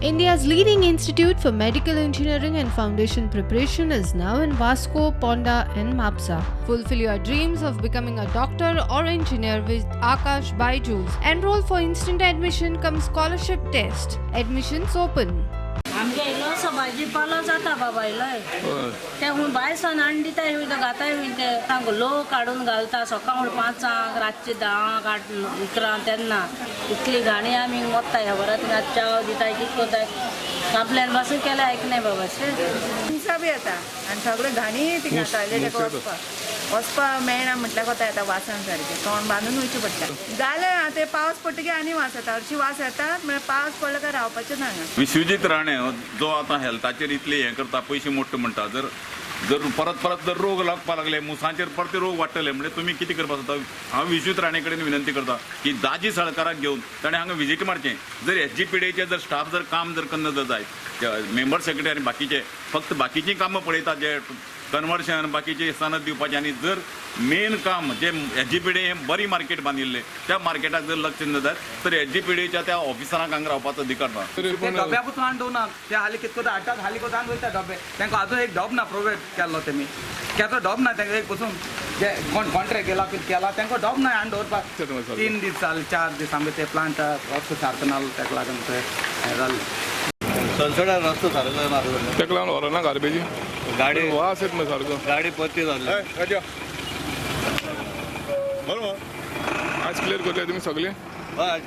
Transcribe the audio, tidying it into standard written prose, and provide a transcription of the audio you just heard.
India's leading institute for medical engineering and foundation preparation is now in Vasco, Ponda and Mapsa. Fulfill your dreams of becoming a doctor or engineer with Akash Byju's. Enroll for instant admission cum scholarship test. Admissions open. आमगे इल्लोसो भाजीपालो जाता बाबा इल्लोय ते खूंय भायर हाडून दिताय खूंय ते घाताय खूंय ते तांकां लोक काडून घालता सकाळ 5 रातचे 10 8 11 तेन्ना इतली घाणी आमी वताय खबर थिंगा च्याव दिताय कितें करताय कंप्लेन पासून केलें आयकनाय बाबा हिंसा बी येता आनी सगळे घाणी थिंगा टॉयलेटीक वचपाक मेळना म्हटल्यार कोता येता वासान सारकें तोंड बांदून वयचें पडटा. जालें आतां पावस पडटकीर आनी वास येता, हरशीं वास येता म्हळ्यार पावस पडलो काय रावपाचें ना हांगा. विश्वजीत राणे जो आतां हेल्थाचेर इतले हें करता, पयशे मोडटा म्हणटा, जर जर परत परत जर रोग लागपाक लागले मुसांचेर परते रोग वाडटले म्हणजे तुमी कितें करपाक जाता. हांव विश्वजीत राणे कडेन विनंती करता की दाजी सळकाराक घेवन ताणें हांगा विजीट मारचें. जर एस जी पी डीचे जर स्टाफ जर काम जर करना जर जायत, मेंबर सेक्रेटरी आनी बाकीचे फक्त बाकीचीं कामां पळयतात जे कन्वर्शन बाकीचे सनद दिवपाचें, आनी जर मेन काम जे एस जी पी डी हें बरी मार्केट बांदिल्लें त्या मार्केटाक जर लक्ष दिना जायत तर एस जी पी डीच्या त्या ऑफिसरांक हांगा रावपाचो अधिकार ना. ते डब्या पसून हाडून दवरना, ते हाली कितें करता हाडटात हाली करता आनी वयता डबे. तांकां अजून एक डब ना प्रोवायड केल्लो तेमी, केचो डब ना तांकां एक पसून, जे कोण कॉन्ट्रॅक्ट केला कितें केला तांकां डब ना हाडून दवरपाक. 3 दीस जाले 4 दीस आमगे ते प्लांट रस्तो सारको नासलो ताका लागून ते हें जालें. सनसडार रस्तो सारको नासलो ताका लागून व्हरना गार्बेजी गाडी वास येत मरे सारको. गाडी परती जाल्ली. बरोबर आज क्लियर करतले तुमी सगळे? हय.